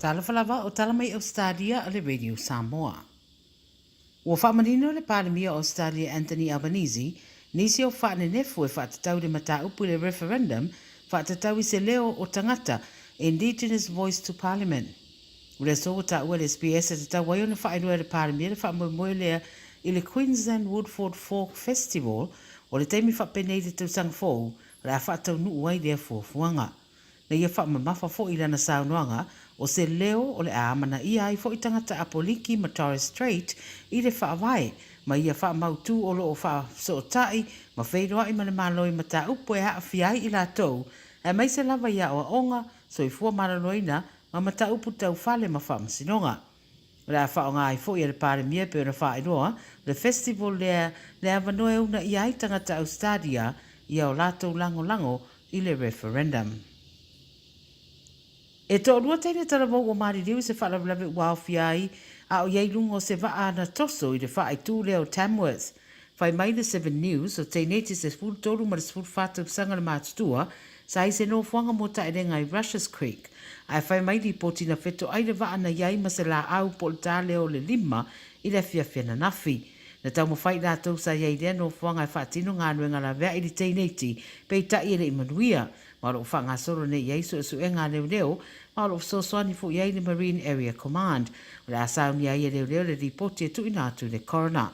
Talofa lava o tala mai Ausetalia a le Radio Samoa. Ua faamanino le Palemia o Ausetalia Anthony Albanese nisi o faanenefu e faatatau i le mataupu i le referendum faatatau i se leo o tagata, Indigenous Voice to Parliament. O le aso ua taua e le SBS e tatau ai ona faailoa e le Palemia le faamoemoe lea i le Queensland Woodford Folk Festival o le taimi faapenei i le tausaga fou o le a faataunuu ai lea fuafuaga. Na ia faamamafa foi i lana saunoaga o se leo o le a amanaia ai foi tagata Apoliki ma Torres Strait i le Faavae ma ia faamautu o lo o faafesootai ma feiloai ma le Malo i mataupu e aafia ai i latou aemaise lava i aoaoga, soifua maloloina ma mataupu tau fale ma faamasinoga. O le a faaaoga ai foi e le Palemia e pei ona faailoa le festival lea le avanoa e uunaia ai tagata Ausetalia ia o latou lagolago i le referendum. E toalua teine talavou ua maliliu i se faalavelave ua aofia ai a o i ai luga o se vaa na toso i le faaitu lea o Tamworth. Fai mai le Seven News, o teineiti se 13 ma le 14 tausaga le matutua, sa i se nofoaga mo taelega i Rushes Creek, ae fai mai lipoti na fetoai le vaa na i ai ma se laau po o le ta lea o le 5 i le afiafi ananafi. Na taumafai i latou sa i ai i lea nofoaga e faatino galuega laveai i le teineiti, peitai e le i manuia, ma o lo o faagasolo nei i ai suesuega a leoleo, ma o lo o fesoasoani foi i ai le Marine Area Command. O le a saunia ai e leoleo le lipoti e tuuina atu i le Coroner.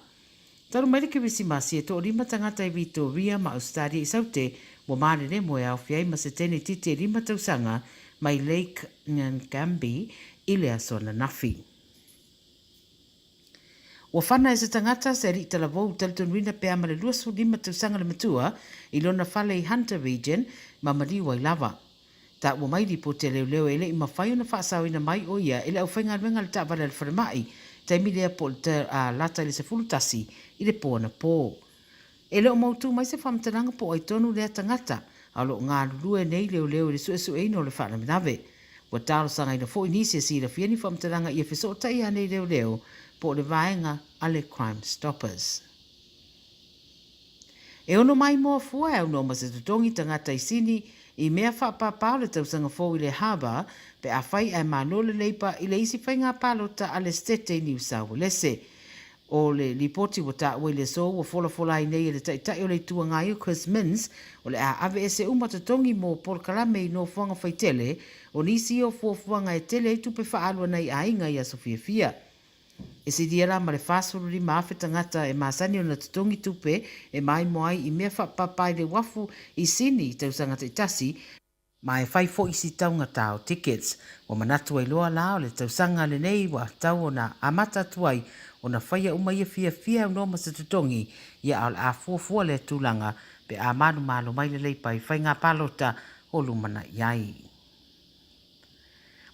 Talu mai le Kerisimasi, e toalima tagata i Vitoria ma Ausetalia i Saute ua malelemo e aofia ai ma se teine itiiti e 5 tausaga mai Lake Ngangambi i le aso ananafi. Ua whana e se tagata se alii talavou talitonuina pea ma le 25 tausaga le matua i lona fale i Hunter Region ma maliu ai lava. Taua mai lipoti a leoleo e le i mafai ona faasaoina mai o ia e le aufaigaluega a le taavale a le falemai, taimi lea po o le lata i le 11 i le po anapō. E le o mautū mai se faamatalaga po o ai tonu lea tagata, a o lo o galulue nei leoleo i le suesueina o le faalavelave. Ua talosagaina foi nisi e silafia ni faamatalaga ia fesootai anei leoleo po o le vaega a le Crime Stoppers. E ono maimoa fua e aunoa ma se totogi tagata i Sini i mea faapāpā o le tausaga fou i le Harbour pe afai ae malo le Labour i le isi faiga palota a le Setete i Niu Sauelese. O le lipoti ua taua i le aso ua folafola ai nei e le Taitai o le Itu Agai o Chris Minns o le a aveese uma totogi mo polokalame i nofoaga faitele o nisi o fuafuaga e tele ai tupe faaalu a nai aiga i aso fiafia. E silia la ma le 45,000 tagata e masani ona totogi tupe e maimoa ai i mea faapapa i le uafu i Sini i tausaga taitasi, ma e fai foi si taugata o tickets. Ua manatu ai loa la o le tausaga lenei ua tatau ona amata atu ai ona faia uma ia fiafia e aunoa ma se totogi, ia a o le a fuafua lea tulaga pe a manumalo mai le Leipa i faiga palota o lumanai ai.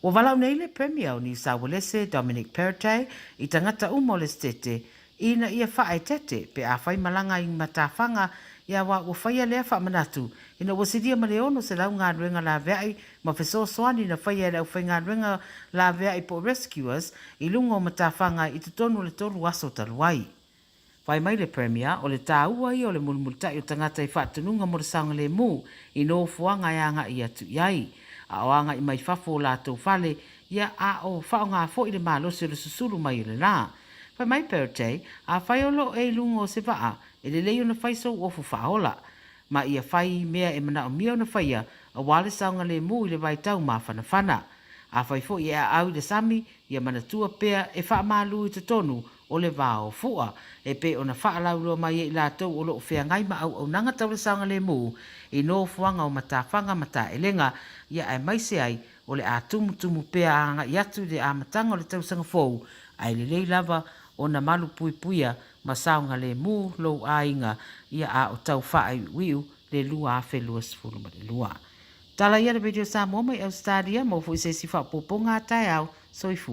Ua valaau nei le Premier o Niu Sauelese, Dominic Perrottet, i tagata uma o le Setete ina ia faaeteete pe a fai malaga i matafaga ia wā ua faia lea faamanatu ina ua silia ma le 600 galuega laveai ma fesoasoani na faia e le aufaigaluega laveai po o rescuers i luga o matafaga i totonu o le tolu aso talu ai. Fai mai le Premier, o le tāua ia o le mulimulitai o tagata i faatonuga mo le saogalemu i nofoaga e agai atu i ai. A o agai mai fafo o latou fale, ia a o faaaoga foi le malosi o le susulu mai o le la. Fai mai Perrottet, afai o lo o e i luga o se vaa, e lelei ona fai sou ofu faaola. Ma ia fai mea e manaomia ona faia aua le saogalemu i le vaitau mafanafana. Afai foi e aau i le sami, ia manatua pea e faamalu i totonu o le va o Fua, e pei ona faalauiloa mai e i latou o lo o feagai ma auaunaga tau le saogalemu i nofoaga o matafaga ma taelega, ia aemaise ai o le a tumutumu pea agai atu i le amataga o le tausaga fou, ae lelei lava ona malupuipuia ma saogalemu lou aiga ia a o tau faaiuiu le 2022. Tala ia le Radio Samoa mai Ausetalia, maua foi se isi faaopoopoga a taeao. Soifua.